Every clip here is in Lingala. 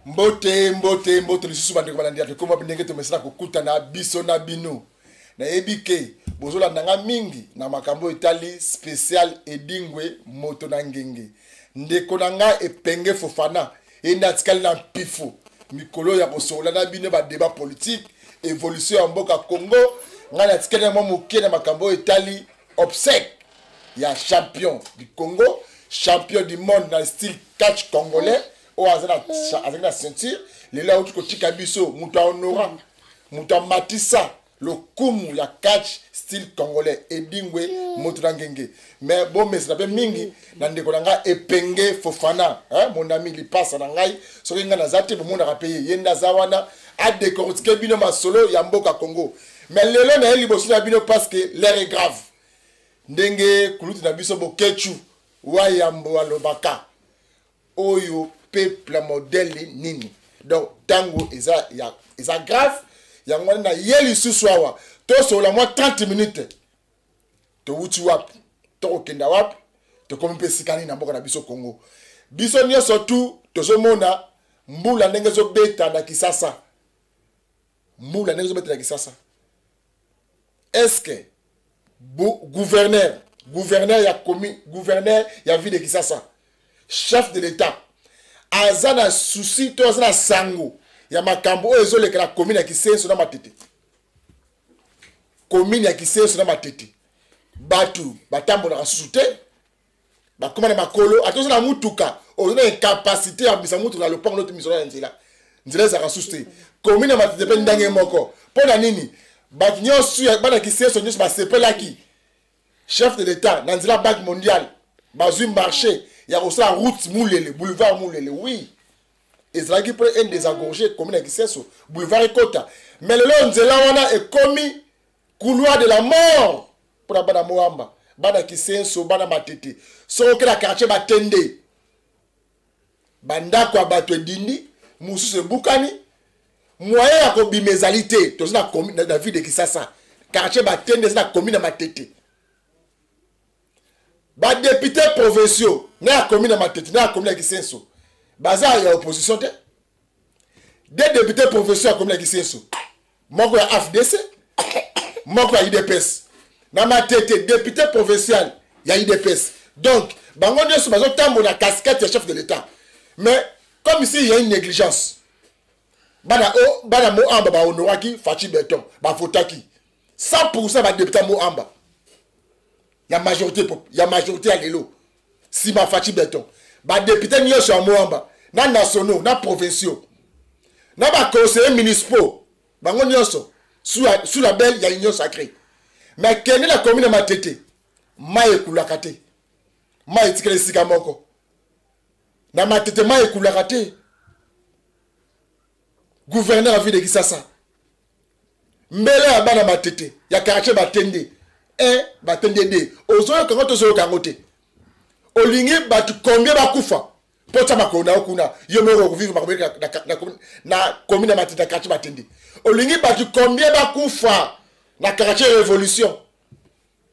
Mbote, mbote, mbote lisusu bandeko balandi ya tokoma ndenge tomesana kokutana biso na bino. Nayebi ke bozolanda nga mingi na makambo etali spécial Edingwe moto na ngenge. Ndeko na nga Epenge Fofana ye nde atikali na mpifo mikolo ya kosolola na bino ba débat politique, évolution ya mboka Congo. Ngai natikali na mwa moke na makambo oyo etali obsèque ya champion du Congo, champion du monde na style catch congolais oyo azali na ceinture lelo auti kotika biso, moto ahonora, moto amatisa lokumu ya catch style congolais Edingwe moto na ngenge. Mais bomesana mpe mingi na ndeko na ngai Epenge Fofana, hein, mon ami lipasa na ngai, soki ngai naza te bomonaka mpe ye, ye nde aza wana adecortike bino masolo ya mboka Congo. Mais lelo na ye liboso na bino parce que l'heure est grave, ndenge kulutu na biso Boketshu Wayambo alobaka, oyo peuple modèle nini? Donc tango eza ya eza grave, yango wana na ye lisusu awa tosolola mwa 30 minutes. Towuti wapi, tokokenda wapi, tokomi mpe esika nini na mboka na biso Congo? Biso nyonso tu tozomona mbula ndenge ezobeta na Kisasa, mbula ndenge ezobeta na Kisasa. Est-ce que gouverneur ya commune, gouverneur ya ville de Kisasa, chef de l'État aza na souci to aza na sango ya makambo oyo ezoleka na commune ya Kisenso na Matete? Commune ya Kisenso na Matete, bato batambolaka susu te, bakoma na makolo. Ata oza na mutuka, oza na incapacité ya kobimisa mutuka na lopango loto misolo na nzela, nzela ezalaka susu te. Commune ya Matete mpe ndenge moko. Mpo na nini bato nyonso bana Kisenso nyonso basepelaki chef de l'État na nzela Banque mondiale bazwi marché ya kosala route Mulele, boulevard Mulele? Oui, ezalaki mpo un désengorger commune ya Kisenso, boulevard ekota. Mais lelo nzela wana ekomi couloir de la mort mpona bana Moamba, bana Kisenso, bana Matete. Soki okei na quartier Batende, bandako ya bato edindi, mosusu ebukani, moyen ya kobima ezali te. Toza na ville de Kisasa, quartier Batende eza na commune ya Matete. Badepute provinciaux na ya commune ya Matete na ya commune ya Kisenso baza ya opposition te. Deux députés provinciaux ya commune ya Kisenso, moko ya AFDC, moko ya UDPS. Na Matete, député provincial ya UDPS. Donc bango nyonso bazotambola casquette ya chef de l'État, mais comme ici il y a une négligence, bana o bana Moamba bahonoraki Fatshi Béton, bavotaki 100% badepute Moamba ya majorité, ya majorité ya lelo nsima Fatshi Béton. Badepute nyonso ya Moamba, na nationaux na provinciaux na baconseiller municipaux, bango nyonso sous la belle ya Union sacrée. Mais kende na commune ya Matete, mai ekulaka te, mai etikala esika moko na Matete, mai ekulaka te. Gouverneur ya ville de Kisasa, mbele ya bana Matete ya quartier Batende 1, Batende 2, ozoyoka yango, tozoyoka yango te. Olingi bato combien bakufa mpo tia makolo na yo kuna? Yo moko okovivre makambo na commune ya Matete, na quartier Batende. Olingi bato combien bakufa na quartier Révolution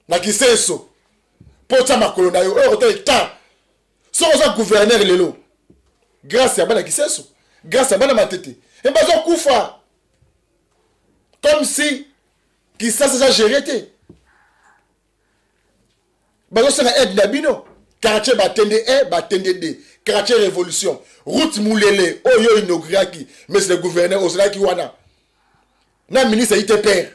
na Kisenso mpo tia makolo na yo oyo kota etat? Soki oza gouverneur lelo grâce ya bana Kisenso, grâce ya bana Matete, e bazokufa comme si Kisasa eza géré te. Bazosala aide na bino. Quartier Batende 1, Batende 2, quartier Révolution, route Mulele oyo inauguraki, monsieur le gouverneur, ozalaki wana na ministre ITPR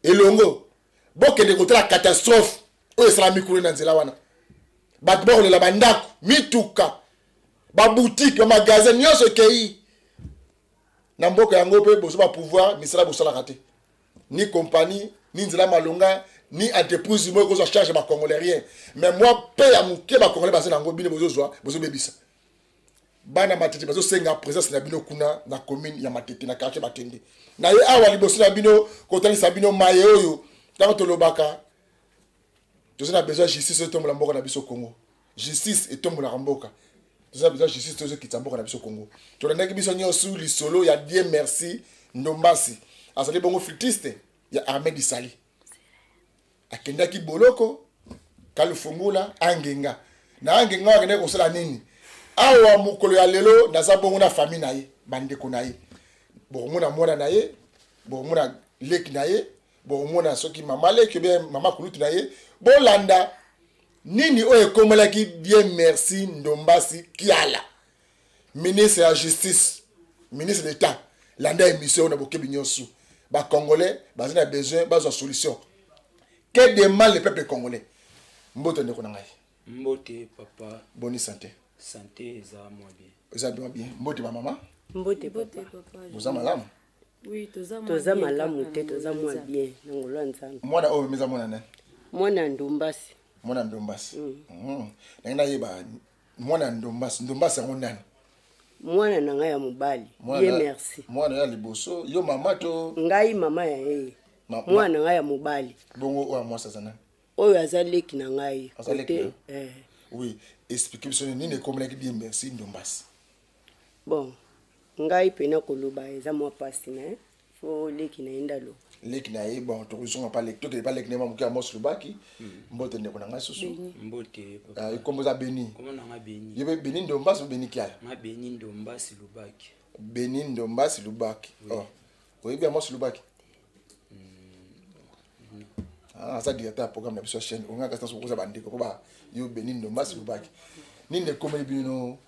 elongo. Bokende kotala catastrophe oyo esalami kuna na nzela wana. Bato bakolela, bandako, mituka, baboutique, bamagasin nyonso ekei na mboka yango. Mpe bozwa bapouvoir, misala bosalaka te, ni compagnie, ni nzela malonga, ni entreprise moko ekozwa charge bacongolais, rien. Mais moi mpe ya moke bacongolais baza nango, bino bozozwa, bozobebisa. Bana Matete bazosenga présence na bino kuna na commune ya Matete, na quartier Batende. Na ye awa liboso na bino kotalisa bino maye oyo ntango tolobaka toza na besoin justice etombola mboka na biso Congo. Justice etombolaka mboka. Toza na besoin justice tozokitisa mboka na biso Congo. Tolandaki biso nyonso lisolo ya Dieu Merci Ndombasi, azali bongo flûtiste ya armée du Sali, akendaki boloko kalufungula Angenga. Na Angenga akendaki kosala nini? Awa mokolo ya lelo naza bongo na famille na ye, bandeko na ye. Bokomona mwana na ye, bokomona leki na ye, bokomona soki mama leki bien mama kulutu na ye. Bolanda nini oyo ekomelaki Bien Merci Ndombasi Kiala, ministre ya justice, ministre d'État. Landa émission oyo na bokebi nyonso. Ba Congolais baza na besoin bazwa solution. Que demande le peuple congolais? Mbote ndeko na ngai. Mbote papa. Boni santé? Santé eza mwa bien. Eza mwa bien. Mbote ba mama. Mbote papa. Boza malamu? Oui, toza malamu te, toza mwa bien na ngolo ya Nzambe. Mwana oyo meza mwana nani? Mwana Ndombasi. Mwana Ndombasi. Ndenge nayeba mwana Ndombasi, Ndombasi yango nani? Mwana na ngai ya mobali. Ye merci. Mwana ya liboso, yo mama to? Ngai mama ya ye. Mwana na ngai ya mobali. Bongo oyo mwasi aza nani? Oyo aza leki na ngai. Aza leki na? Oui, explique biso nini ekomelaki Bien Merci Ndombasi. Bon, ngai pena koloba eza mwa pasi mais fo leki na ye ndalo. Leki na ye, bon, tokozonga pa leki, tokende pa leki na ye moke ya Mos Lubaki. Mbote ndeko na ngai susu. Mbote. Kombo za Beni. Kombo na ngai Beni. Ye pe Beni Ndombasi ou Beni Kiala? Nga Beni Ndombasi Lubaki. Beni Ndombasi Lubaki. Oh. Oyebi ya Mos Lubaki? Ah, aza directeur ya programme na biso ya chaîne. Onga kasi naso bandeko po ba yo Beni Ndombasi Lubaki. Nini ekomeli bino?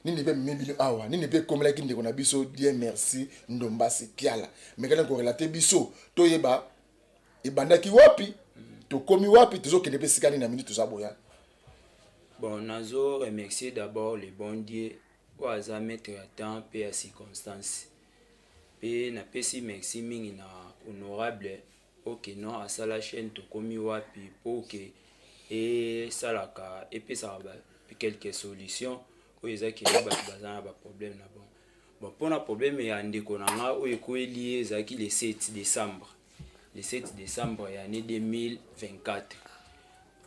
Nini pe memi bino awa? Nini pe ekomelaki ndeko na biso Dieu Merci Ndombasi Kiala? Mekana ko relater biso toyeba ebandaki wapi, tokomi wapi, tozokende pe sika nini na minute toza boya. Bon, nazo remercier d'abord le bon Dieu oyo aza maître ya temps pe ya circonstance. Pe napesi merci mingi na honorable oke non asala chaîne tokomi wapi po ke esalaka epesaka ba quelques solutions oyo eza ke bato baza na ba problème na bango. Bon, mpona problème ya ndeko na nga oyo ekweli ye ezalaki le 7 décembre. Le 7 décembre ya année 2024.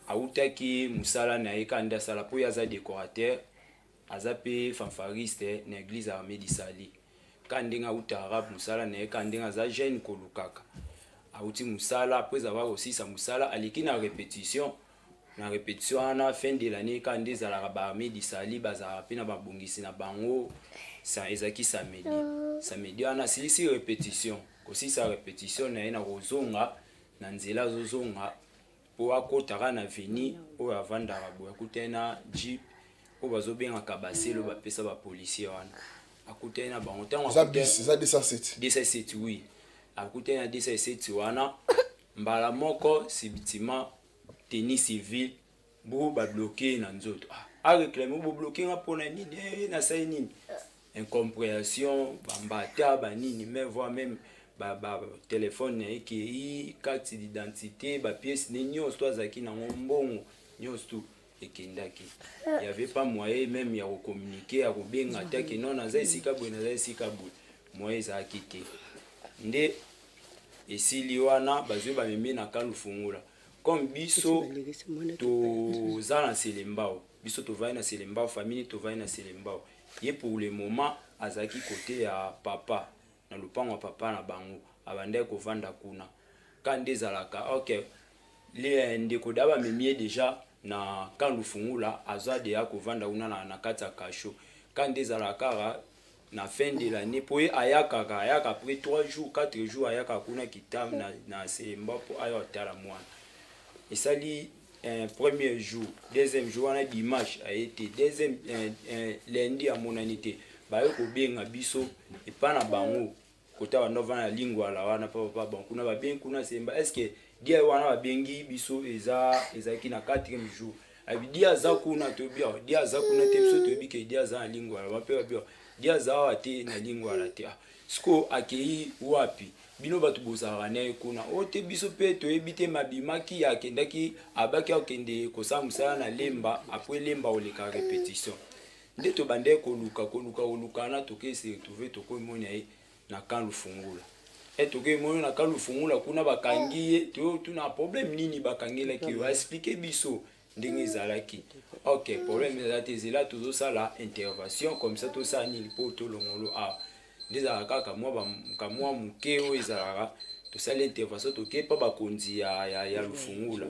Awutaki mosala na ye kaka nde asala po ye aza décorateur, aza pe fanfariste na église armée du Salut. Kaka ndenge awuta arabe mosala na ye, kaka ndenge aza jeune kolukaka. Awuti mosala, après avoir kosilisa mosala, aleki na répétition. Na répétition wana fin de l'année kaka nde ezalaka ba armée du Salut bazalaka pe na babongisi na bango. Sa ezalaki samedi. Samedi wana asilisi répétition. Kosilisa répétition na ye na kozonga na nzela azozonga po akotaka na avenue oyo avandaka boye, akutani na jeep oyo bazobengaka baselo bapesa ba policier wana. Akutani na bango ntango Eza bis, eza 207. 207, oui. Akutani na 207 wana mbala moko subitement tenue civile bo ba bloquer na nzoto. Ah, a réclamer bo bloquer nga pona nini? Nasali nini? Incompréhension, bambata, ba nini, mais voire même ba téléphone na ekei, carte d'identité, ba pièces ne nyonso to azalaki nango mbongo nyonso to ekendaki. Il y avait pas moyen même ya communiquer, ya kobenga ata ke non naza esika boye, naza esika boye. Moyen ezalaki te. Nde esili wana bazwi bamemi na Kalufungula. Comme biso toza na Selembao, biso tovandi na Selembao, famille tovandi na Selembao. Ye pour le moment azalaki côté ya papa, na lopango ya papa na bango, abandaki kovanda kuna. Ka nde ezalaka, ok, le ndeko da bamemi ye déjà na Kalufungula, aza deya kovanda kuna na kati ya cachot. Ka nde ezalaka kaka na fin de l'année, po ye ayakaka, ayaka après 3 jours, 4 jours, ayaka kuna kitam na Semba po aya otala mwana. Esali un premier jour, deuxième jour wana dimanche aye te, deuxième lundi amonani te. Baye kobenga biso epa na bango kota bando vana lingwala wana pa papa bon kuna babengi kuna Semba, est-ce que dia wana babengi biso ezalaki na 4e jour. Abi dia aza kuna toyebi awa, dia aza kuna te, biso toyebi ke dia aza na lingwala, ba pe babi awa, dia aza awa te na lingwala te. Ah, siko akei wapi? Bino bato bozalaka na ye kuna. O te biso pe toyebi te mabimaki akendaki, abaki akende kosala mosala na Lemba, après Lemba oleka répétition. Nde tobandaki koluka, koluka, koluka na tokei se retrouver, tokomona ye na camp Lufungula. Tokoki mona na camp Lufungula kuna bakangi ye, tuna problème nini bakangelaki yo, expliquer biso ndenge ezalaki. Ok, problème eza te, zela tozosala intervention comme ça tosala nini po tolongolo awa. Nde ezalaka kaka mwa moke oyo ezalaka, tosali intervention, toke pa bakonzi ya Lufungula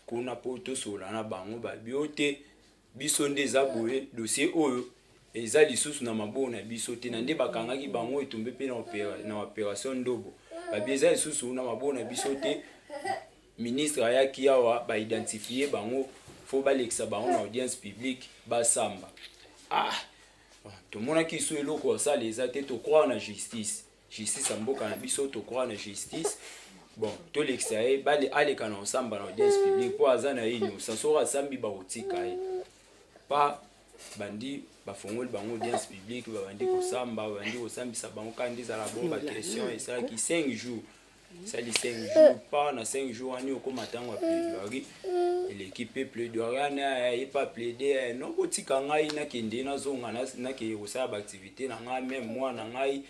kuna po tosola na bango, babi oyo te, biso nde eza boye, dossier oyo Eza lisusu na maboko na biso te, na nde bakangaki bango etombe mpe na opération Ndobo. Babi eza lisusu na maboko na biso te. Ministre ayaki awa, baidentifie bango, fo balekisa bango na audience publique, basamba. Ah, tomonaki so eloko asala eza te. Tocroire na justice, justice ya mboka na biso, tocroire na justice. Bon, tolekisa ye, aleka na kosamba na audience publique mpo aza na ye innocent. Soki asambi, bakotika ye. Pa bandi bafongoli bango audience publique, babandi kosamba, babandi kosambisa bango kaka nde ezala bongo. Baquestion esalaki 5 jours, esali 5 jours. Pa na 5 jours wani, okóma ntango ya plaidoirie eleki mpe plaidoirie wana, ye pa plaide: "Non, botika ngai nakende, nazonga, nakende kosala baactivité na ngai, même mwana ngai,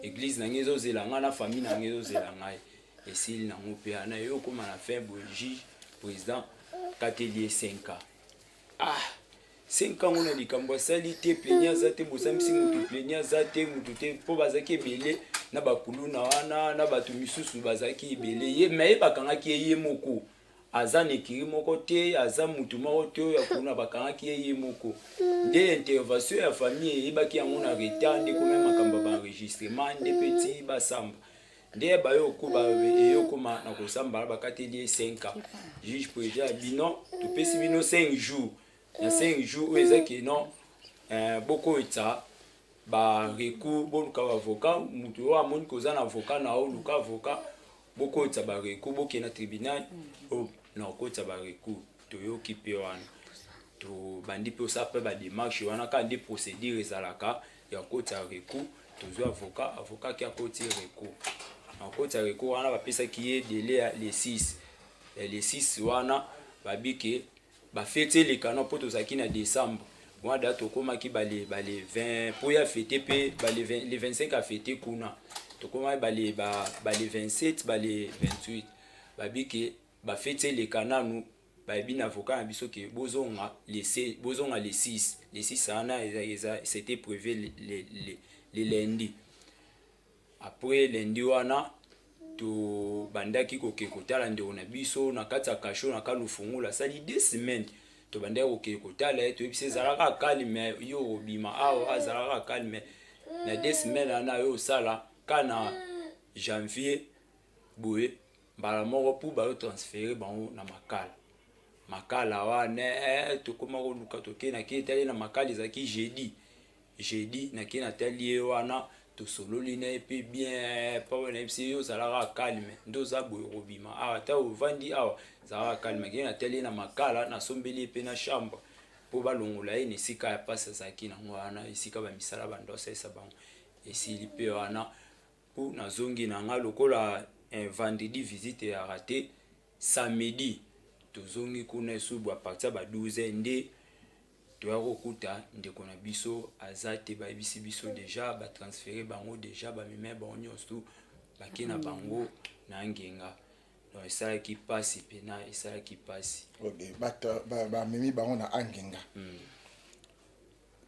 église na ngai ezozela ngai, na famille na ngai ezozela ngai." Esili nango mpe wana, ye okóma na fin boye, juge président kateli ye 5 ans. Ah, 5 ans na likambo asali te, plaignant aza te, bosambisi motu, plaignant aza te, motu te, mpo bazalaki ebele na bakuluna wana, na bato misusu bazalaki ebele. Ye me ye bakangaki ye, ye moko aza na ekiri moko te, aza mutu moko te oyo akuna, bakangaki ye ye moko. Nde intervention ya famille eyebaki yango na retard, nde komi makambo ya baenregistrement, nde mpe ti basamba, nde eyokoma na kosamba, bakateli ye 5 ans. Juge président ya bino, topesi bino 5 jours. Na 5 jours oyo eza ke non, bokoyetsa barecours, boluka baavocat. Moto oyo amoni koza na avocat na yo, luka avocat, bokotisa barecours, bokende na tribunal oyo na kokotisa barecours. Toyoki mpe wana, tobandi mpe osala mpe badémarche wana kaka nde procédure ezalaka ya kokotisa recours. Tozwi avocat, avocat aki akoti recours. Na kokotisa recours wana, bapesaki ye délai ya le 6. Ya le 6 wana, babike bafêtes eleka no, mpo tozalaki na décembre wana da, tokomaki bale 20 mpo ya fête mpe bale le 25 afêter kuna, tokomaki bale 27, bale 28. Babike bafêtes eleka nanu, bayebi na avocat na biso ke bozonga bozonga le 6. Le 6 wana eza, c'était prévu le lundi. Après lundi wana, tobandaki koke kotala ndeko na biso na kati ya cachot na Kalufungula. Asali 2 semaines, tobandaki kokende kotala ye, toyebisi ezalaka calme, yo obima awa, azalaka calme. Na 2 semaines wana, yo osala ka na janvier boye, mbala moko mpo bayotransfere bango na Makala. Makala wana, tokóma koluka, tokei, nakei etali na Makala, ezalaki jeudi. Jeudi nakei, natali ye wana, tosololi na ye mpe bien. Mpo nayebisi ye: "Ozalaka calme, nde oza boye, kobima awa, ata ovandi awa, ezalaka calme." Akei, natali ye na Makala, nasombeli ye mpe na chambre mpo balongola ye na esika ya mpasi azalaki nango wana, esika bamisala bando asalisa bango. Esili mpe wana, mpo nazongi na nga lokola vendredi visite ya raté. Samedi tozongi kuna esubu à partir ya ba 12, nde toya kokuta ndeko na biso aza te. Bayebisi biso déjà batransfere bango, déjà bamema bango nyonso tu, bake na bango na Ngenga. Donc esalaki mpasi mpena, esalaki mpasi. Ok, bamemi bango na Angenga.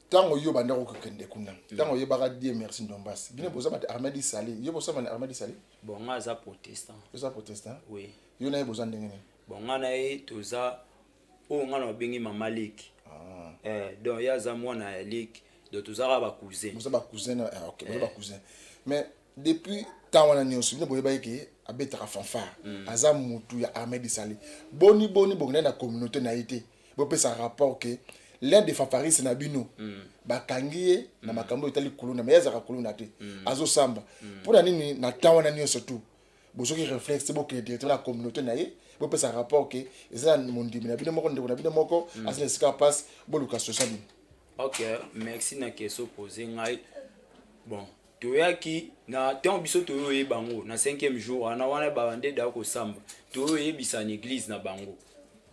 Ntango yo banda kokende kuna, ntango oyebaka Die Merci Ndombasi, bino boza bato Armée du Salut, yo bosamba na Armée du Salut? Bon, nga aza protestant. Oza protestant? Oui. Yo na ye boza ndenge nini? Bon, nga na ye toza oyo nga na babengi mama leki. Ah. Donc ye aza mwana ya leki, donc tozaka bacousin. Boza bacousin? Ah, ok, boza bacousin. Mais depuis ntango wana nyonso, bino boyebaki ke abetaka fanfare, aza mutu ya Armée du Salut. Boni boni bokendaki na communauté na ye te, bopesa rapport ke l'un des fanfaristes na bino, bakangi ye na makambo oyo etali kuluna, mais ye azalaka kuluna te, azosamba? Mpo na nini na ntango wana nyonso tu bozoki réflexe bokende directement na communauté na ye, bopesa rapport ke eza na mondimi na bino moko, ndeko na bino moko aza na esika mpasi, boluka solution bino? Ok, merci na question pose ngai. Bon, toyaki na ntango biso toyoyeba yango na cinquième jour wana, wana babande da kosamba, toyoyebisa na église na bango.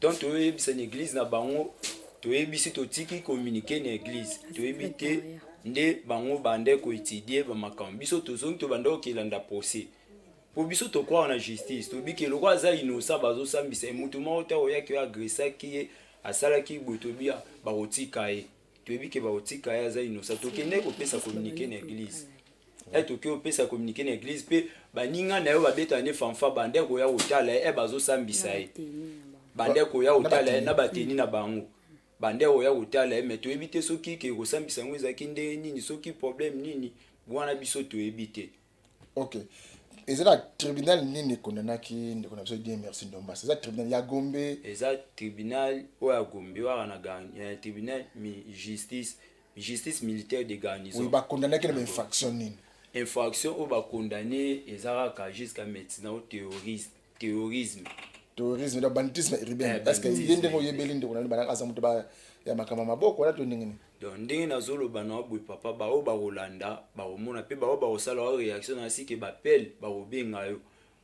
Donc toyoyebisa na église na bango, toyebisi, totiki communiqué na église, toyebi te nde bango bande koétudie bamakambo. Biso tozongi, tobanda kokelanda procès, mpo biso tocroire na justice. Toyebi ke lokola aza innocent, bazosambisa ye, motu moko te oyaki oyo agressaki ye, asalaki boye, toyebi bakotika ye, toyebi ke bakotika ye, aza innocent. Tokende kopesa communiqué na église. Toke kopesa communiqué na église mpe baninga na yo babetaka nde fanfare, bande koya kotala ye, bazosambisa ye, bande koya kotala ye na bateni na bango. Bande oya kotala ye, mais toyebi te soki ke kosambisa yango ezalaki ndenge nini, soki problème nini wana, biso toyebi te. Ok, eza na tribunal nini ekondanaki ndeko na biso Dieu Merci Ndombasi? Eza tribunal ya Gombe? Eza tribunal oyo ya Gombe, waka na tribunal justice militaire de garnison. Oui, bakondanaki na bainfraction nini? Infraction oyo bakondane eza kaka jusqu'à maintenant terrorisme. Terrorisme, donc banditisme urbain. Parce que ye, ndenge oyebeli ndeko na banaka, aza moto ya makambo maboko wana to ndenge nini? Donc ndenge nazoloba na boye, papa, baoyo bakolanda bakomona mpe baoyo bakosala oyo réaction na sike, bapele bakobenga yo,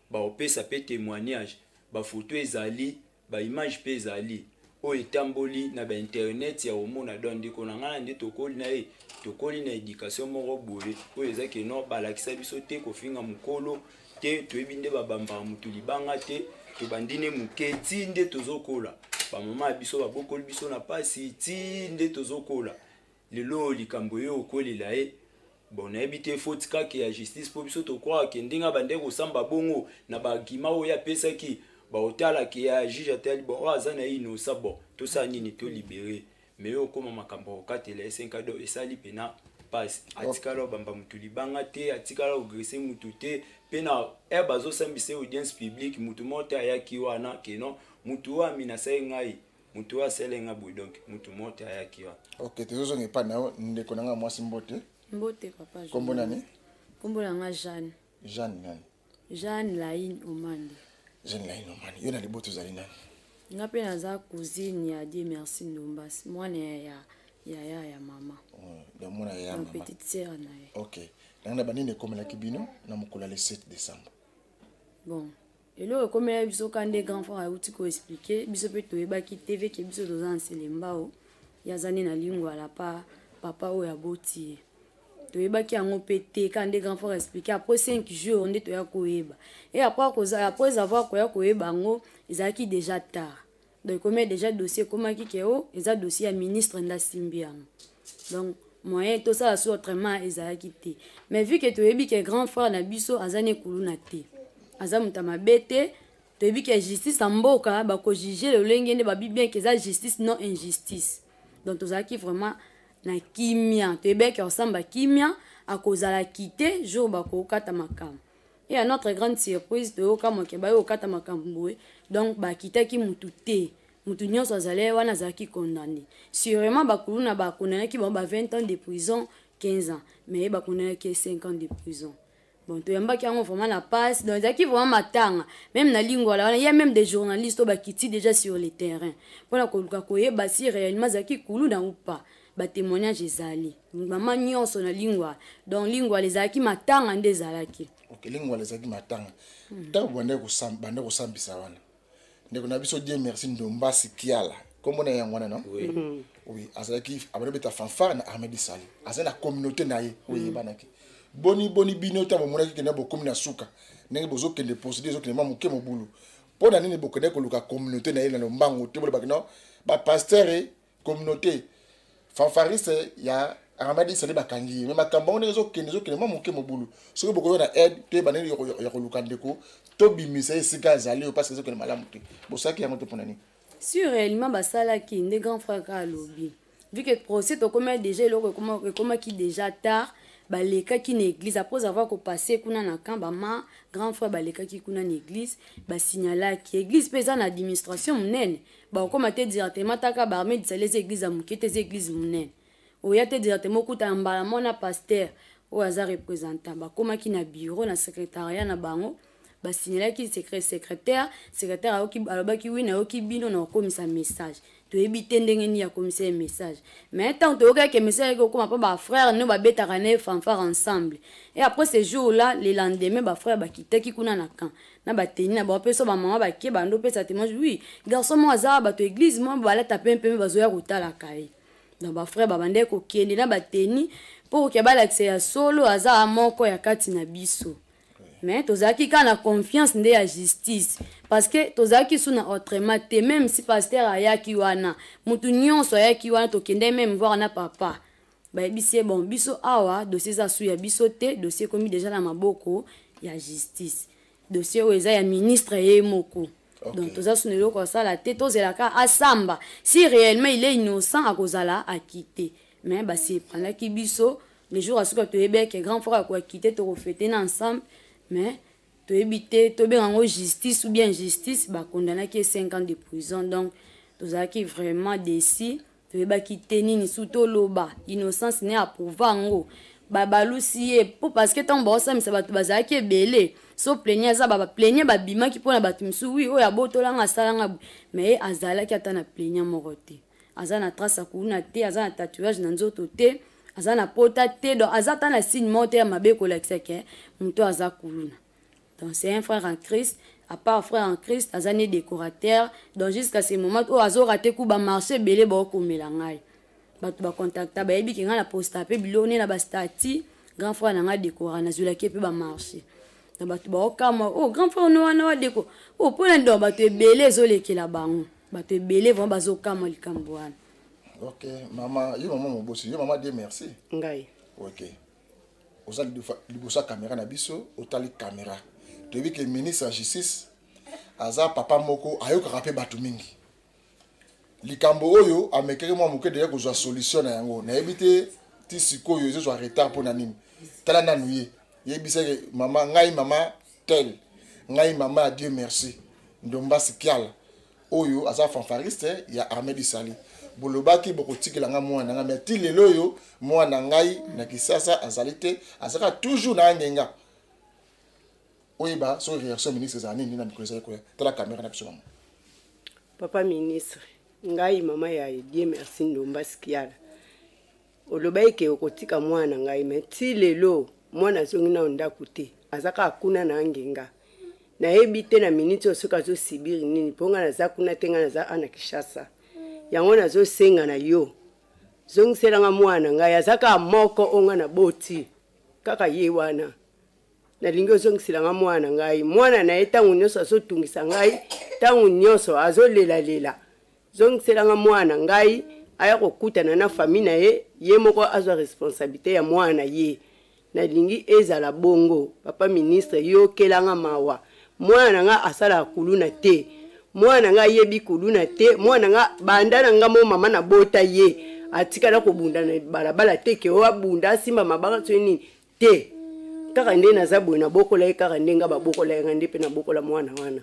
bakopesa mpe témoignage. Bafoto ezali, baimage mpe ezali oyo etamboli na bainternet ya komona. Donc ndeko na ngai na nde tokoli na ye, tokoli na éducation moko boye oyo eza ke no balakisa biso te kofinga mokolo te. Toyebi nde babambaka motu libanga te. Tobandi ne moke ti nde tozokola, bamama ya biso babokoli biso na pasi ti nde tozokola. Lelo likambo oyo okolela ye, bon, nayebi te, faute kaka ya justice, mpo biso tokwaka ndenge abandeki kosamba bongo na baargument oyo apesaki, baotalaki ya juge atali, bon, oyo aza na ye innocent, bon, tosala nini? Tolibere. Mais oyo okóma makambo ya kokatela ye 5 do, esali mpena pasi. Atikala obamba mutu libanga te, atikala koagresser mutu te. Mpe na ere bazosambisa ye, audience publique, mutu moko te ayaki wana keno mutu oyo aminasa ye ngai, mutu oyo asala ngai boye. Donc mutu moko te ayaki wana. Ok, tozozonga epai na yo, ndeko na ngai mwasi. Mbote. Mbote, papa. Kombo nani? Kombo na nga Jeanne. Jeanne nani? Jeanne Laine Omande. Jeanne Laine Omande, yo na liboto ozali nani? Nga mpe naza cousine ya Dieu Merci Ndombasi, mwana ya yaya ya mama. Donc mwana ya mama, petite sœur na ye. Ok, nango na banini ekomelaki bino na mokolo ya le 7 décembre? Bon, eloko ekomela biso ka nde grand frère auti koexpliquer biso mpe toyebaki te veke biso toza na Selembao, ye aza nde na Lingwala pa papa oyo aboti ye. Toyebaki yango mpe te. Ka nde grand frère expliqué, après 5 jours nde toya koyeba. Et après avoir koya koyeba yango, ezalaki déjà tard. Donc ekomi déjà dossier, ekomaki ke o eza dossier ya ministre nde asimbi yango. Donc moyen tosala so autrement ezalaki te. Mais vu ke toyebi ke grand frère na biso aza ne kuluna te, aza moto ya mabe te, toyebi ke justice ya mboka bakojuge lolenge nde babi bien ke eza justice, non injustice. Donc tozalaki vraiment na kimia, toyebaki akosamba kimia, akozala kite jour bakokata makambo. Et à notre grande surprise, toyoka moke baye kokata makambo boye. Donc bakitaki mutu te, mutu nyonso azali wana azalaki condamné. Sûrement bakuluna bakondanaki bango ba 20 ans de prison, 15 ans, mais ye bakondanaki 5 ans de prison. Bon, toyambaki yango vraiment na passe. Donc ezalaki vraiment matanga même na Lingwala wana. Ya même des journalistes oyo bakiti déjà sur le terrain mpona koluka koyeba si réellement azalaki kuluna ou pas. Batémoignage ezali, mama nyonso na Lingwala. Donc Lingwala ezalaki matanga nde ezalaki. Ok, Lingwala ezalaki matanga. Ntango bande kosambisa wana ndeko na biso Dieu Merci Ndombasi Kiala, kombo na yango wana, non? Oui. Oui, azalaki abandi beta fanfare na armée du salut, azali na communauté na ye oyo eyebanaki. Boni boni bino, ntango bomonaki kende bokomi na suka, ndenge bozokende, procédure ezokende mwa moke mobulu, mpo na nini bokende koluka communauté na ye na lombango te? Bolobaki non, bapasteur, communauté, fanfariste ya armée du salut, bakangi ye, mais makambo yango ndenge ezokende mwa moke mobulu, soki bokoyo na aide, toyeba ndenge ya koluka ndeko, tobimisa ye esika azali oyo, parce ezokende malamu te. Bosalaki yango te mpo na nini? Si réellement basalaki nde grand frère ka alobi, vu que procès tokomi déjà, eloko ekomaki déjà tard. Balekaki na église après avoir kopase kuna na camp, bama grand frère balekaki kuna na église, basignalaki. Église mpe eza na administration monene, bakokóma te directement taka baarmée du salut. Eza église ya moke te, eza église monene. Oya te directement okuta mbala mona pasteur oyo aza représentant. Bakomaki na bureau, na secrétariat na bango, basignalaki secrétaire. Alobaki: "Wi, nayoki bino, na kokomisa message." Toyebi te ndenge nini akomisa ye message, mais ntango toyokaki message eki okóma mpo bafrère no babetaka na ye fanfare ensemble. Et après ce jour là, le lendemain, bafrère bakitaki kuna na camp na bateni na bango mpe so bamama bake bando opesa témoignage: "Oui, garçon moko aza, bato église moko balata pempe bazoya kotalaka ye." Donc bafrère babandaki kokende na bateni mpo kokia balakisa ya solo aza moko ya kati na biso. Mais tozalaki kaka na confiance nde ya justice, parce que tozalaki su na autrement te. Même si pasteur ayaki wana, motu nyonso ayaki wana, tokende même voir na papa, bayebisi ye: "Bon, biso awa dossier eza su ya biso te, dossier ekomi déjà na maboko ya justice, dossier oyo eza ya ministre ye moko." Donc toza suna eloko asala te, tozelaka asamba. Si réellement il est innocent, akozala acquitté. Mais basurprendaki biso le jour asuka. Toyebi eke grand frère akoacquitter, tokofêter na ensemble, mais toyebi te tobenga yango justice ou bien injustice. Bakondanaki ye 5 ans de prison. Donc tozalaki vraiment déçus, toyebaki te nini su toloba. Innocence ne aprouver yango, babalusi ye po parce que ntango baosamisa bato bazalaki ebele, so plaignant aza, baplaignant babimaki mpona bato misusu, wi oyo abotolanga, asalanga boye, mais ye azalaki ata na plaignant moko te. Aza na trace ya kuluna te, aza na tatouage na nzoto te, aza na pota te, donc aza ata na signe moko te ya mabe kolakisa ke moto aza kuluna. Donc c'est un frère en Christ. À part frère en Christ, aza ne décorateur. Donc jusqu'à ce moment oyo azorater ku bamarché ebele, baokomela ngai, bato bacontacta, bayebi ke ngai na posta mpe biloko ne na bastatuts. Grand frère na ngai décora, nazwelaki mpe bamarché na bato baokamwa: "Oh, grand frère no wana wa déco o mpona." Donc bato ebele ezolekela bango, bato ebele vraiment bazokamwa likambo wana. Ok, mama, yo mama mobosi, yo mama, Dieu merci. Ngai. Ok, oza liboso ya caméra na biso, otali caméra. Toyebi ke ministre ya Justice aza papa moko ayokaka mpe bato mingi. Likambo oyo amekaki mwa moke deya kozwa solution na yango, nayebi te ti sikoyo ezozwa retard mpo na nini. Tala nanu ye, yebisaki mama: "Ngai mama tel, ngai mama ya Dieu merci Ndombasi Kiala oyo aza fanfariste ya Armée du Salut, bolobaki bokotikela ngai mwana na ngai, mais ti lelo oyo mwana ngai na Kisasa azali te, azalaka toujours na Angenga." Oyeba soki réaction ministre ezala nini na mikolo ezali koya. Tala caméra na biso, mama. Papa ministre, ngai mama ya Dieu merci Ndombasi Kiala, olobaki ke okotika mwana na ngai, mais ti lelo mwana azongi nano ndako te, aza kaka kuna na Angenga. Nayebi te na miniti oyo soki azosubir nini, mpo ngai naza kuna te, ngai naza ana Kishasa. Yango nazosenga na yo, zongiselanga mwana ngai, aza kaka moko oyo ngai naboti, kaka ye wana. Nalingi ozongiselanga mwana ngai. Mwana na ye ntango nyonso azotungisa ngai, ntango nyonso azolelalela. Zongiselanga mwana ngai, aya kokutana na famille na ye, ye moko azwa responsabilité ya mwana ye. Nalingi ezala bongo. Papa ministre, yokelanga mawa. Mwana na nga asalaka kuluna te, mwana na nga ayebi kuluna te. Mwana na nga, banda na nga mo mama nabota ye, atikala kobunda na balabala te, ke oyo abunda, asimba mabanga so nini te. Kaka nde naza boye, nabokola ye kaka nde nga babokola ye, nga nde mpe nabokola mwana wana.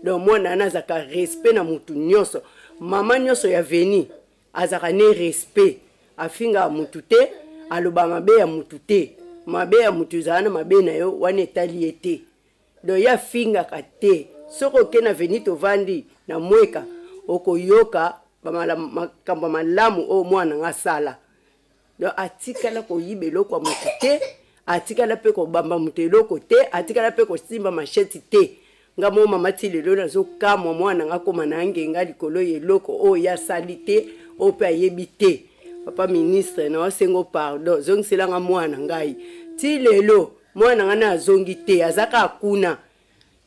Donc mwana wana azalaka respect na mutu nyonso, mama nyonso ya veni azalaka ne respect, afingaka mutu te, aloba mabe ya mutu te. Mabe ya mutu ezala na mabe na yo wana, etali ye te. Donc ye afingaka te. Soki oke na veni, tovandi na mweka, okoyoka makambo malamu oyo mwana nga asala. Donc atikala koyiba eloko ya motu te, atikala mpe kobamba moto eloko te, atikala mpe kosimba machette te. Nga mo mama, ti lelo nazokamwa, mwana nga koma na Ngenga likolo ya eloko oyo ye asali te, oyo mpe ayebi te. Papa ministre, naosengo pardon, zongiselanga mwana ngai. Ti lelo mwana ngai na azongi te, aza kaka kuna.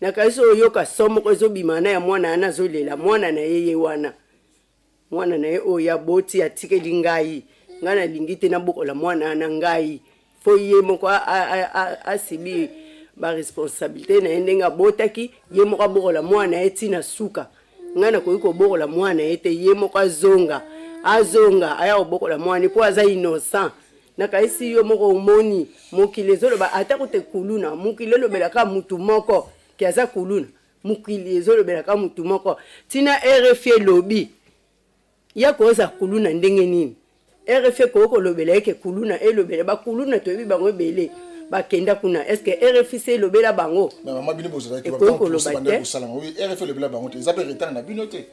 Nakanisi oyoka so moko ezobima na ya mwana wana azolela. Mwana na ye, ye wana mwana na ye oyo aboti, atikeli ngai. Ngai nalingi te nabokola mwana wana ngai, fo ye moko asibi baresponsabilité na ye ndenge abotaki, ye moko abokola mwana ye ntina suka. Ngai nakoki kobokola mwana ye te. Ye moko azonga, azonga aya kobokola mwana, mpo aza innocent. Nakayisi yo moko omoni mokili ezoloba ata kote kuluna. Mokili elobelaka mutu moko ke aza kuluna, mokili ezolobelaka mutu moko. Ntina RFI elobi ya koza kuluna ndenge nini? RFI ekoki kolobela eke kuluna, elobela bakuluna, toyebi bango ebele bakenda kuna. Est ce que RFI se elobela bango? Mama, bino bozalaki Ekoki koloba te. Kosalama, oui, RFI elobela bango te, eza mpe retard na bino te.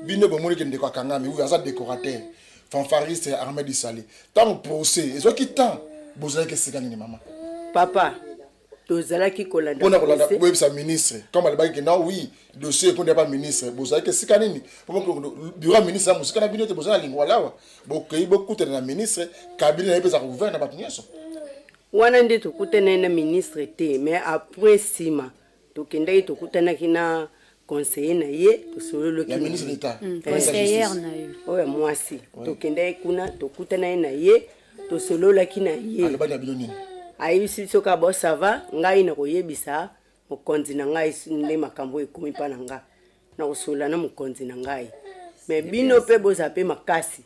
Bino bomoni ke ndeko akangami, oui, aza décorateur fanfariste ya Armée du Salut. Ntango procès ezwaki temps, bozalaki esika nini, mama? Papa, tozalaki kolanda mpona kolanda procès. Boyebisa ministre comme alobaki ke non, oui, dossier ekondi ya ba ministre. Bozalaki esika nini? Bureau ya ministre ya mosika na bino te, boza na Lingwala awa. Bokei bokutana na ministre, cabinet na ye mpe ezaka ouvert na bato nyonso. Wana nde tokutanaki na ministre te, mais après nsima tokendaki, tokutanaki na conseiller na ye, tosololoki Ya na ministre ye. d'État, ministre ya Conseillère Justice. na ye. Oyo ya mwasi. Tokendaki kuna, tokutanaki na ye, tosololaki na ye. Alobaki na bino nini? Ayebisi biso kaka: "Bo ça va, ngai na koyebisa mokonzi na ngai nde makambo ekomi mpa na nga." Nakosolola na mokonzi na ngai. Me bino mpe bozala mpe makasi.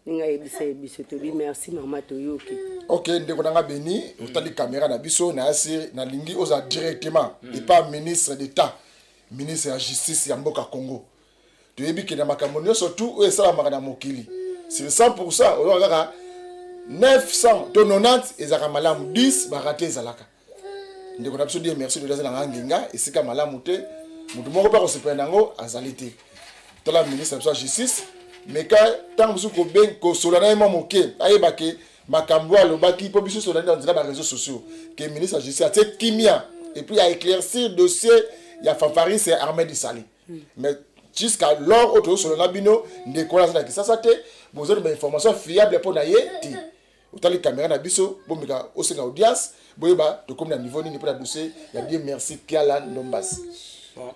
Ndenge ayebisa ye biso, tobi merci mama, toyoki. Ok, ndeko na nga Beni, otali caméra na biso na yasi, nalingi ozala directement epa ministre d'État, ministre ya justice ya mboka Congo. Toyebi ke na makambo nyonso tu oyo esalamaka na mokili, sur 100% oyoka kaka 900 to 90 ezalaka malamu, 10 barate ezalaka. Ndeko na biso Dieu merci, aza na nga ngenga esika malamu te, moto moko mpe akosepela na yango azali te. Tala ministre na biso ya justice, meka ntango mosusu kosola na ye mwa moke, ayeba ke makambo oyo alobaki, mpo biso tolandi na nzela ba réseaux sociaux ke ministre ya justice atie kimia et puis a éclaircir dossier ya fanfaris ya armée du Salut. Mais jusqu'à lors oyo tozosola na bino, ndeko wana aza na Kisasa te, bozali ba information fiable mpo na ye te. Otali caméra na biso, bomeka osenga audience, boyeba tokomi na niveau nini mpo na dossier ya Dieu merci Kiala Ndombasi. Bon,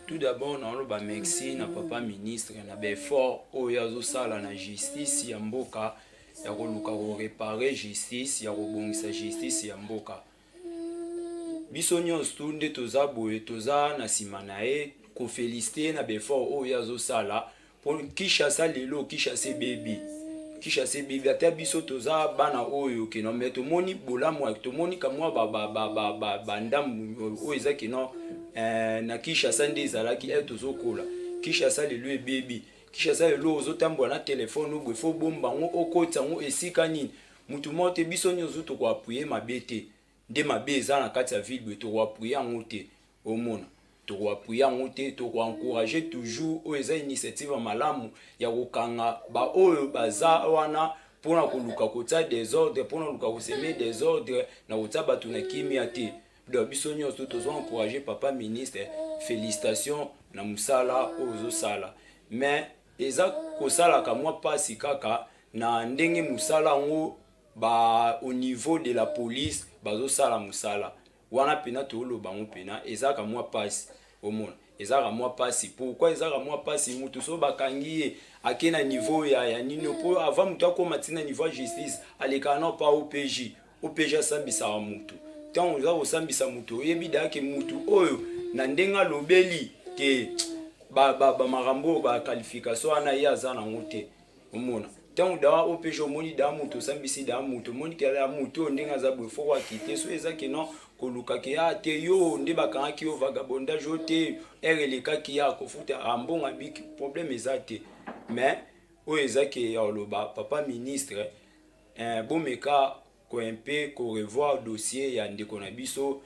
tout d'abord naoloba merci na papa ministre na baeffort oyo azosala na justice ya mboka, ya koluka koréparer justice, ya kobongisa justice ya mboka. Biso nyonso tu nde toza boye, toza na nsima na ye, koféliciter ye na baeffort oyo azosala. Mpo Kinshasa lelo, Kinshasa ebebi, Kinshasa ebebi. Ata biso toza bana oyo keno, me tomoni bolamu, tomoni kamwa bandambu oyo eza keno na Kinshasa nde ezalaki e tozokola. Kinshasa lelo ebebi. Kinshasa lelo ozotambola na telefone boye, fo bomba yango, okotisa yango esika nini, mutu moko te. Biso nyonso tokoappuyer mabe te, nde mabe eza na kati ya ville boye, tokoappuyer yango te. Omona, tokoappuyer yango te, tokoencourager toujours oyo eza initiative ya malamu ya kokanga baoyo baza wana mpona koluka kotia désordre, mpona koluka kosemer désordre na kotia bato na kimia te. Donc biso nyonso tozo encourager papa ministre, félicitation na mosala oyo ozosala. Mais eza kosalaka mwa mpasi kaka na ndenge mosala yango ba au niveau de la police bazosala mosala wana mpena, toloba yango mpena ezalaka mwa mpasi. Omona, ezalaka mwa mpasi. Pourquoi ezalaka mwa mpasi? Mutu so bakangi ye, ake na niveau ya nini, mpo avant motu akóma ntina niveau ya justice, alekaka na pa OPJ. OPJ asambisaka mutu. Ntango oza kosambisa mutu, oyebi dayake mutu oyo na ndenge alobeli ke bamakambo oyo, baqualification wana ye aza nango te. Omona, ntango dawa OPJ omoni daa moto osambisi, daa moto omoni ke ya moto oyo ndenge aza boye, foko akite. So eza ke non, koluka ke a te, yo nde bakangaki yo vagabondage, oyo te, ere elekaki ya kofuta ambongo abiki, problème eza te. Mais oyo eza ke ya koloba, papa ministre, bomeka ko mpe korevoir dossier ya ndeko na biso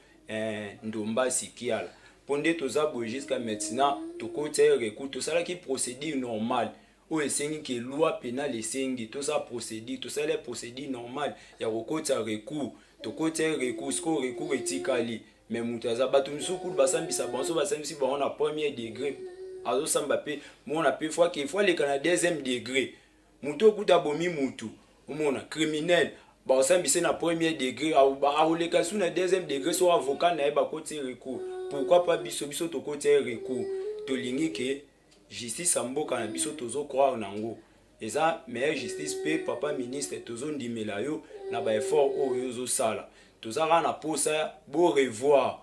Ndombasi Kiala, mpo nde toza boye jusqu'à maintenant, tokotia ye recours. Tosalaki procédure normale oyo esengi ke loi pénale esengi tosala procédure. Tosala procédure normale ya kokotisa recours, tokotia ye recours. Sikoyo recours etikali, mais moto aza, bato mosusu kutu basambisa bango, so basambisi bango na premier degré, azosamba mpe mona mpe fois ke fois aleka na deuxième degré. Moto okuta abomi mutu, omona criminel, basambise na premier degré, akoleka su na deuxième degré so avocat na ye bakoti recours. Pourquoi pas biso? Biso tokoti ye recours. Tolingi ke justice ya mboka na biso, tozocroire nango eza meilleure justice. Mpe papa ministre, tozondimela yo na baeffort oyo ozosala. Toza kaka na posa borevoir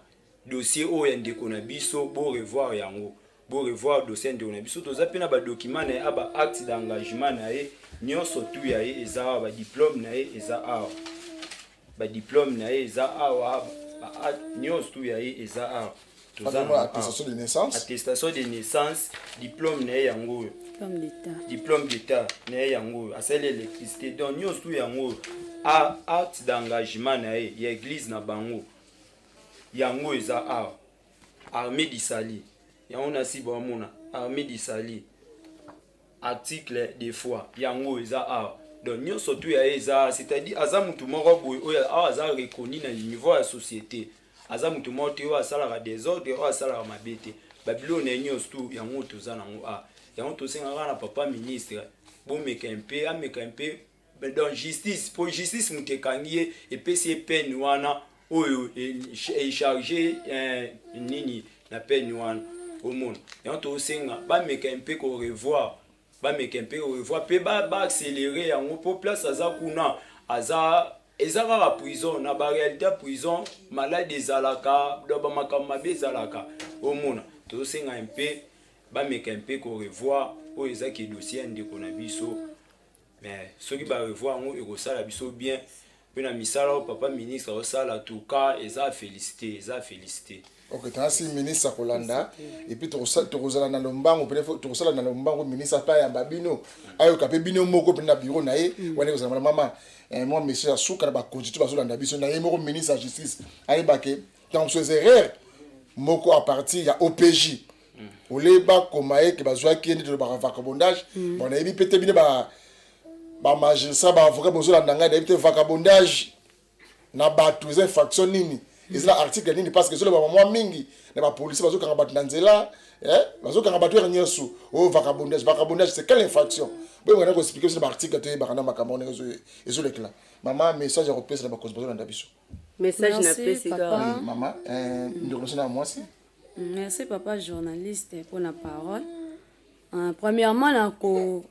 dossier oyo ya ndeko na biso, borevoir yango, borevoir dossier ya ndeko na biso. Toza mpe na badocument na ye, a ba acte d'engagement na ye nyonso tu ya ye eza awa, badiplôme na ye eza awa, badiplôme na ye eza awa, nyonso tu ya ye eza awa. Attestation de naissance. Attestation de naissance, diplôme na ye yango oyo. Diplôme d'état. Diplôme d'état na ye yango oyo, asali électricité. Donc nyonso tu yango oyo, acte d'engagement na ye ya église na bango yango eza awa. Armée du salut yango nasi bamona, armée du salut, article de foi yango eza awa. Donc nyonso tu ya ye eza, c'est-à-dire aza mutu moko boye oyo awa aza reconnu na niveau ya société. Aza mutu moko te oyo asalaka désordre, oyo asalaka mabe te. Babiloko na ye nyonso tu yango toza nango awa. Yango tosengaka na papa ministre, bomeka mpe, ameka mpe donc justice, po justice moto ekangi ye, epesi ye peine wana oyo echarge nini na peine wana. Omona, yango tosenga bameka mpe korevoir, bameka mpe korevoir mpe baaccélérer yango, mpo place aza kuna aza, eza kaka prison. Na baréalité ya prison, malade ezalaka, donc bamakambo mabe ezalaka. Omona, Tozosenga mpe bameka mpe korevoir oyo ezaki dossier ya ndeko na biso. Mais soki barevoir yango, ekosala biso bien. Mpe na misala oyo papa ministre aosala, tuka eza félicité, eza félicité. Ok, tangasi ministre akolanda. Et puis tokozala na lombango pene, tokosala na lombango. Ministre mpe ayamba bino, ayoka mpe bino moko mpe na bureau na ye wana. Ekozala mama mwa message ya suka na bakonzi to bazolanda biso na ye moko. Ministre ya Justice ayebake ntango mosusu eza erreur moko à partir ya OPJ ole bakoma ye ke bazwaki ye nde tolobaka vagabondage. Bon, nayebi mpe te, bino bamagistrat, baavocat bozolanda ngai, nayebi te vagabondage na bato eza infraction nini, eza na article nini, parce que ezoloba mwa mingi na bapolisier bazokanga bato na nzela, bazokanga bato ere nyonso oyo vagabondage. Vagabondage, c'est quelle infraction? Boyebaka na koexpliquer biso na baarticle, toyebaka na makambo ndenge ezolekela. Mama, message ya kopesa na bakonzi bazolanda biso? Message napesi kaka Mama, ndeko biso na mwasi. Merci, papa journaliste, pour la parole. Premièrement, nako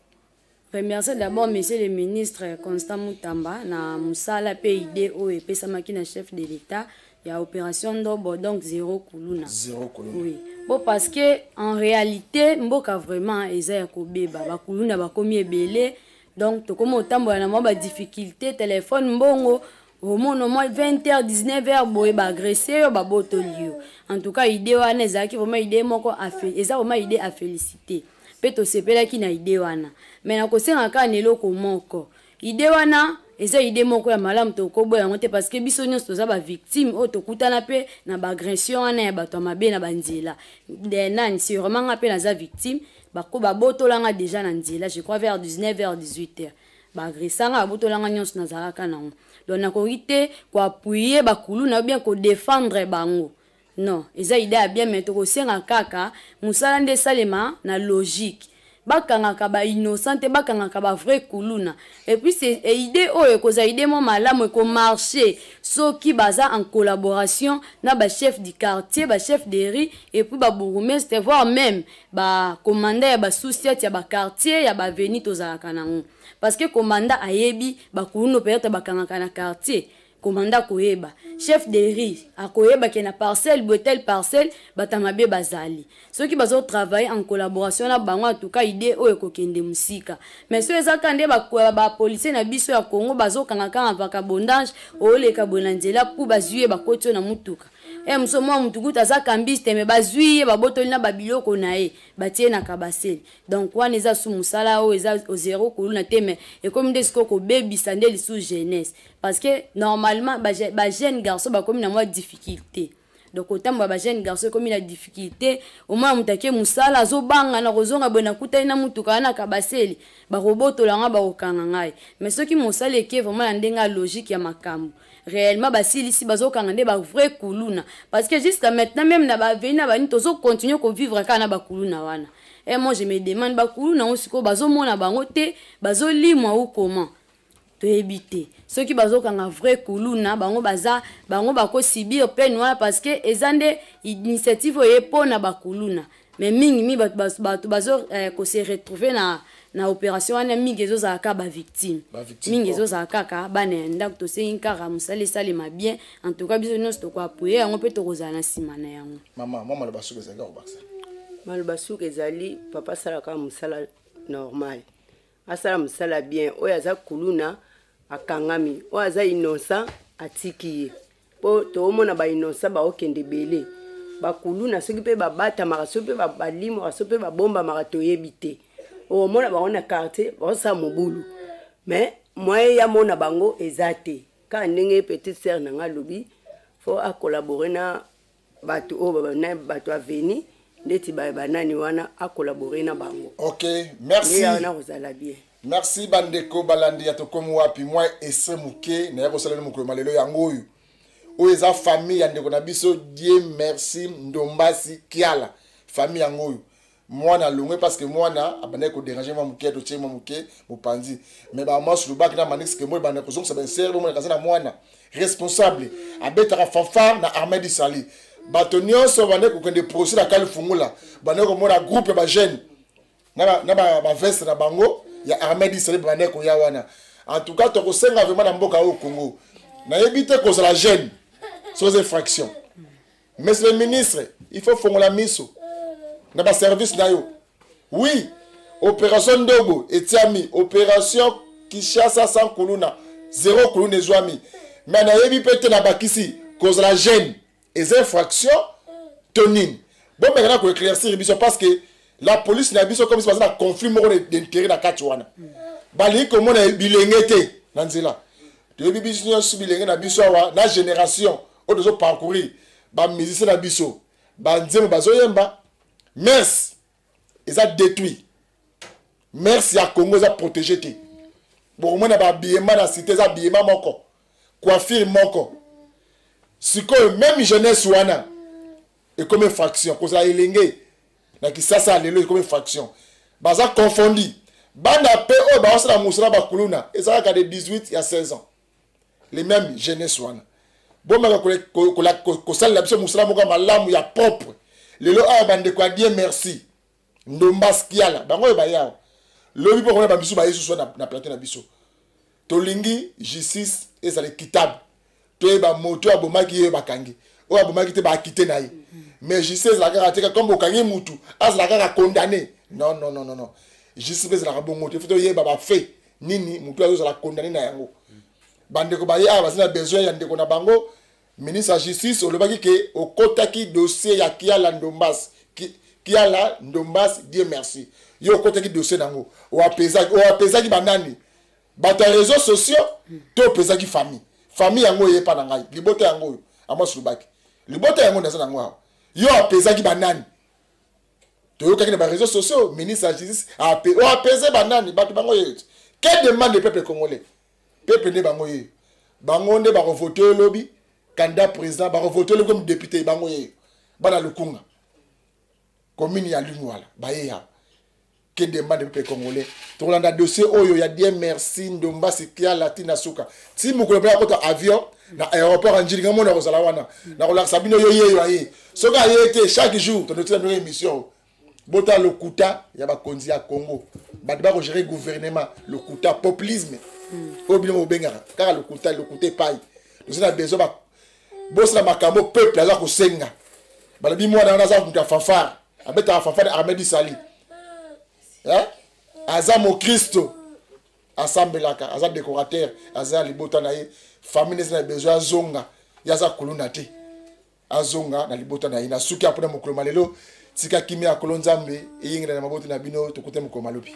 remercier d'abord monsieur le ministre Constant Mutamba na mosala mpe idée oyo epesamaki na chef de l'État ya opération Ndobo, donc zéro kuluna. Zéro kuluna. Oui, bon, parce que en réalité mboka vraiment eza ya kobeba, bakuluna bakomi ebele. Donc tokomi otambola na mwa badifficulté, téléphone, mbongo, omona mwa 20 h, 19 h boye, baagresser yo, babotoli yo. En tout cas, idée wana ezalaki vraiment idée moko, eza vraiment idée à féliciter, mpe tosepelaki na idée wana. Mais nakosenga kaka na eloko moko: idée wana eza idée moko ya malamu, tokoboya yango te, parce que biso nyonso toza bavictime oyo tokutana mpe na baagression wana ya bato ya mabe na banzela. Nani, sûrement nga mpe naza victime. Babotolanga déjà na nzela, je crois vers 19 h, 18 h, baagressanga, babotolanga nyonso nazalaka nango. Donc nakoki te koappuyer bakuluna ou bien kodéfendre bango, non. Eza idée ya bien, mais tokosenga kaka mosala nde esalema na logique. Bakangaka bainnocent te, bakangaka bavrai kuluna. Et puis c'est idée oyo ekozala idée mo malamu, ekomarcher soki baza en collaboration na bachef du quartier, bachef de rue, et puis babourgmestre, voire même bacommandant ya basous-ciat ya baquartier, ya baavenue tozalaka nango. Parce que commandant ayebi bakuluna, peut-être bakangaka na quartier. Commandant akoyeba, chef de rue akoyeba ke na parcelle boye, telle parcelle, bato ya mabe bazali. Soki bazotravailler en collaboration na bango, en tout cas idée oyo ekokende mosika. Mais soki eza kaka nde bapolisier na biso ya Congo bazokanga kaka vagabondage, oleka boye na nzela pu bazwi ye, bakoti oyo na mutuka e moso, mwa mutu kutu aza cambiste, mais bazwi ye, babotoli na babiloko na ye, batie na kabasele. Donc wana eza su mosala oyo eza zéro kuluna te, mais ekomi nde sikoyo kobebisa nde lisusu jeunesse, parce que normalement bajeune garçon bakomi na mwa difficulté. Donc otambola, bajeune garçon ekomi na difficulté. Omwana moto ake mosala, azobanga na kozonga boye, nakutani na mutuka wana kabasele, bakobotola nga, bakokanga ngai. Mais soki mosala eke vraiment na ndenge ya logique ya makambo, réellement basilisi, bazokanga nde bavrai kuluna. Parce que jusqu'à maintenant, même na baavenue na banini, tozocontinue kovivre kaka na bakuluna wana. Et moi je me demande, bakuluna yango sikoyo bazomona bango te, bazolimwa ou comment? Toyebi te. Soki bazokanga vrai kuluna, bango baza, bango bakosubir peine wana, parce que eza nde initiative oyo mpona bakuluna. Mais mingi bato bazo kose retrouver na opération wana, mingi ezozala kaka bavictime, mingi ezozala kaka bana ya ndako. Tosengi kaka mosala esalema bien. En tout cas biso nyonso tokoappuyer yango mpe tokozala na nsima na yango. Mama, mwa maloba suka ezali kobakisa? Maloba suka ezali: papa asalaka mosala normal, asala mosala bien. Oyo aza kuluna akangami, oyo aza innocent atiki ye, mpo toomona bainnocent baokende ebele. Bakuluna soki mpe babatamaka, soki mpe balimwaka, soki mpe babombamaka, toyebi te. Omona bango na quartier baosala mobulu, mais moyen ya mona bango eza te. Kaka ndenge petite sœur na nga alobi, faut acollaborer na bato oyo, na bato avenue, ndeti banani wana, acollaborer na bango. Ok, merci. Wana kozala bien. Merci bandeko balandi ya Tokomi Wapi. Mwa ese moke naye kosala mokolo malelo yango oyo. Oyo eza famille ya ndeko na biso Dieu Merci Ndombasi Kiala. Famille yango oyo, mwana alongwe parce que mwana abandaki kodéranger mwa moke. Totie mwa moke mopanzi, mais bamwasi lobaki na Manix ke moi ebanda kozongisa bansere. Bomona kaza na mwana responsable, abetaka fanfare na Armée du Salut. Bato nyonso bandaki kokende procès na kali fungula, bandaki komona groupe ya bajeune na baveste na bango ya Armée du Salut, bandaki koya wana. En tout cas, tokosenga vraiment na mboka oyo Congo, nayebi te kozala jeune sans infraction. Monsieur le ministre, il faut fongola miso. Na baservice na yo. Oui, opération Ndobo etiami, opération Kinshasa sans kuluna, zéro kuluna ezwami. Mais nayebi mpe te na bakisi kozala jeune eza infraction to nini? Bomeka na koéclaircir biso, parce que la police na biso, comme si baza na conflit moko d'intérêt na kati wana, balingi komona bilenge te na nzela. Toyebi biso nyonso bilenge na biso awa na génération oyo tozoparcourir, bamusicien na biso, banzembo bazoyemba, mœurs eza détruit, mœurs ya Congo eza protégé te. Bokomona bahabillement na cité eza habillement moko, coiffure moko. Sikoyo même jeunesse wana ekomi infraction. Kozala elenge na Kisasa ya lelo ekomi infraction. Baza confondi bana mpe oyo baosala mosala bakuluna eza kaka de 18 ya 16 ans. Les mêmes jeunesse wana, bomaka kosalela biso mosala moko ya malamu, ya propre. Lelo awa bandeko ya Dieu Merci Ndombas Kiala, bango oyo bayawa lobi mpo komona bamisu baye susu na plateau na biso. Tolingi justice ezala équitable, toyeba moto oyo abomaki ye bakangi, oyo abomaki te baakite na ye. Mais justice ezala kaka te comme okangi mutu, azala kaka condamné. Non, non, non, non, non, justice mpe ezalaka bongo te. Faut toyeba bafaits nini motu azozala condamné na yango. Bandeko baye awa baza na besoin ya ndeko na bango. Ministre ya Justice, olobaki ke okotaki dossier ya Kiala Ndombas, Kiala Ndombas Dieu Merci. Yo okotaki dossier nango, oapesaki banani? Bato ya réseaux sociaux to opesaki famille? Famille yango oyepa na ngai, libota yango oyo Amos Lubaki, libota yango naza nango awa. Yo apesaki banani? Toyokaki na baréseaux sociaux, ministre ya Justice oapese banani? Bato bango oyo que demande le peuple congolais? Peuple nde bango ye, bango nde bakovote oyo lobi candidat président, bakovote oyo comme député. Bango ye bana Lukunga, commune ya Lingwala, baye ya que demande le peuple congolais? Tokolanda dossier oyo ya Dieu Merci Ndombasi Kiala ntina suka, ti mokolo mpe akota avion na aéroport ya Njili. Nga mona kozala wana, nakolakisa bino yo yeyo aye. Soki aye te, chaque jour tonotina bino émission. Bota lokuta ya bakonzi ya Congo, bato bakogérer gouvernement, lokuta, populisme oyo bino bobengaka kaka lokuta, lokuta epai. Toza na besoin bosala makambo peuple aza kosenga. Balobi mwana wana aza moto ya fanfare, abetaka fanfare Ahmed Sali, aza mokristo, asambelaka, aza décorateur, aza ya libota na ye. Famille eza na besoin azonga. Ye aza kuluna te, azonga na libota na ye. Na suki apona mokolo malelo, tika kimia ya Kolo Nzambe eyingela na mabota na bino. Tokute mokolo malobi.